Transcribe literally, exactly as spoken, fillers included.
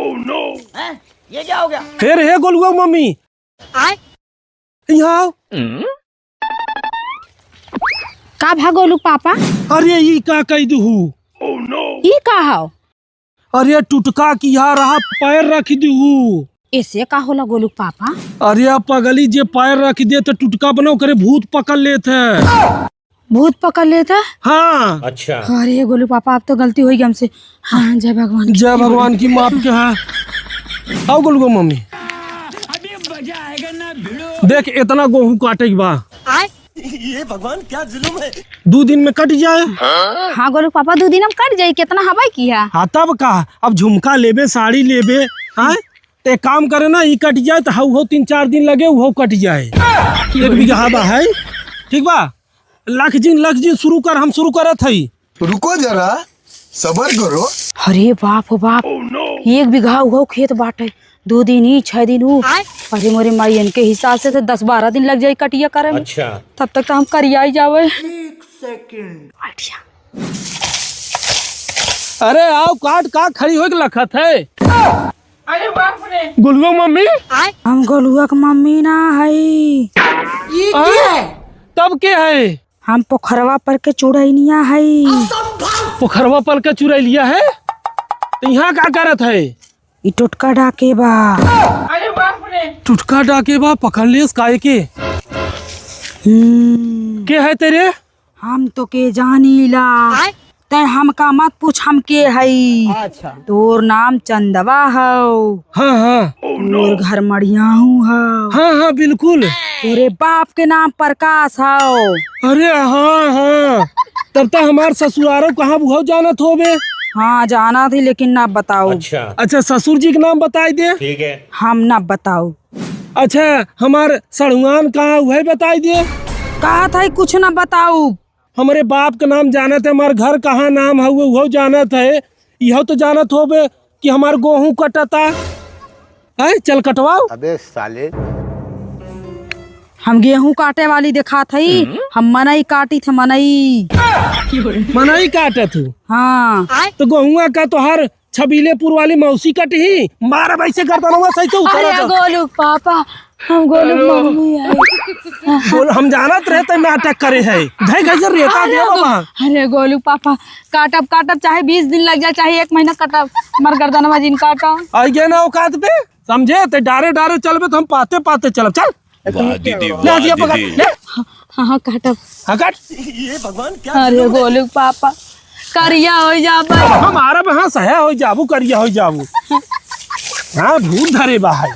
हैं? ये क्या हो गया? हे रे, हे गोलुआ मम्मी। आय? यहाँ आओ। का भा गोलू पापा? अरे, ई का कह दुहू? ई का हौ? अरे, टुटका किहा रहा, पैर रख दुहू। ऐसे का होला गोलू पापा? अरे, पगली, जे पैर रख दे तो टुटका बनो करे, भूत पकड़ लेत है। भूत पकड़ लेत है? हाँ। अच्छा। अरे गोलू पापा, अब तो गलती होइ गई हमसे। हाँ, जय भगवान की। जय भगवान की, माफ के है। आओ गोलू को मम्मी। देख, इतना गोहूँ काटे के बा। आय? ये भगवान, क्या जुल्म है। दो दिन में कट जाए। हाँ गोलू पापा, दो दिन में कट जाए, कितना हवाई की है। हाँ, तब का, अब झुमका लेबे, साड़ी लेबे, हाँ, ते काम करे ना, ई कट जाए तो हऊ हो तीन चार दिन लगे, उहो कट जाए। एक बीघा बा है, ठीक बा, लख जिन, लख जिन शुरू कर, हम शुरू करत हई। रुको जरा, सबर करो। अरे बाप हो बाप, एक बीघा उहो खेत बाटे, दो दिन ई, छह दिन ऊ। अरे मोरे माई, इनके हिसाब से तो दस बारह दिन लग जाई कटिया करे में। अच्छा। तब तक तो हम करिया ही जावे। एक सेकंड। अरे आओ, काट, का खड़ी होके लखत है? अरे बाप रे। गोलुआ मम्मी? हम गोलुआ के मम्मी ना हई। ई आय? के है? तब के है? हम पोखरवा पर के चुड़ैनिया हई। पोखरवा पर के चुड़ैलिया है? तो यहाँ का करत है? ई टुटका डाके बा। अरे बाप रे। टुटका डाके बा, पकड़ लेस काहे के? हम्म। के है तेरे? हम तोके जानीला। आय? तै हमका मत पूछ हम के हई। अच्छा। तोर नाम चंदवा हौ। हाँ, हाँ। तोर घर मड़ियाहू हौ। हाँ, हाँ, बिल्कुल। तोरे बाप के नाम प्रकाश हौ। अरे हाँ, हाँ। तब त हमार ससुरारो कहाँ बुहौ जानत होबे। हाँ, जानत ही, लेकिन ना बताउब। अच्छा। अच्छा, ससुर जी के नाम बताई दे। ठीक है। हम ना बताउब। अच्छा, हमार सड़ुआन कहाँ, उहै बताई दे। कहत है कुछ ना बताउब। हमरे बाप के नाम जानत है, हमार घर कहाँ नाम है, वो, वो जानत है। इहो तो जानत होबे कि हमार गोहूँ कटता है। चल कटवाओ। अबे साले। हम गेहूँ काटे वाली देखात हई, हम्म। हम मनई काटी थे, मनई। मनई काटत हूँ? हाँ। तो गोहुआ का तोहार छबीलेपुर वाली मौसी कटही, मारब ऐसे गर्दनवा सही तो उतर अरे जा। गोलू पापा, हम गोलू हेलो। मम्मी आई। बोल, हम जानत रहे ते नाटक करे है। धई कैसे रेता अरे दिया गो-, बाबा। अरे गोलू पापा, काटब, काटब, चाहे बीस दिन लग जाए, चाहे एक महीना काटब, हमार गर्दनवा जिन काटा। आई गए ना औकात पे, समझे? ते डारे, डारे चलबे तो हम पाते, पाते चलब। चल। वाह दीदी, ले, वाह दिया पकड़, दीदी। ले। हाँ, हाँ, काटब। हाँ, काट। ये भगवान, क्या अरे जुल्म है। गोलू पापा, करिया होइ जाबा। हम आरब हाँ सहा होइ जाबू, करिया होइ जाबू। हाँ, भूत धरे बा है।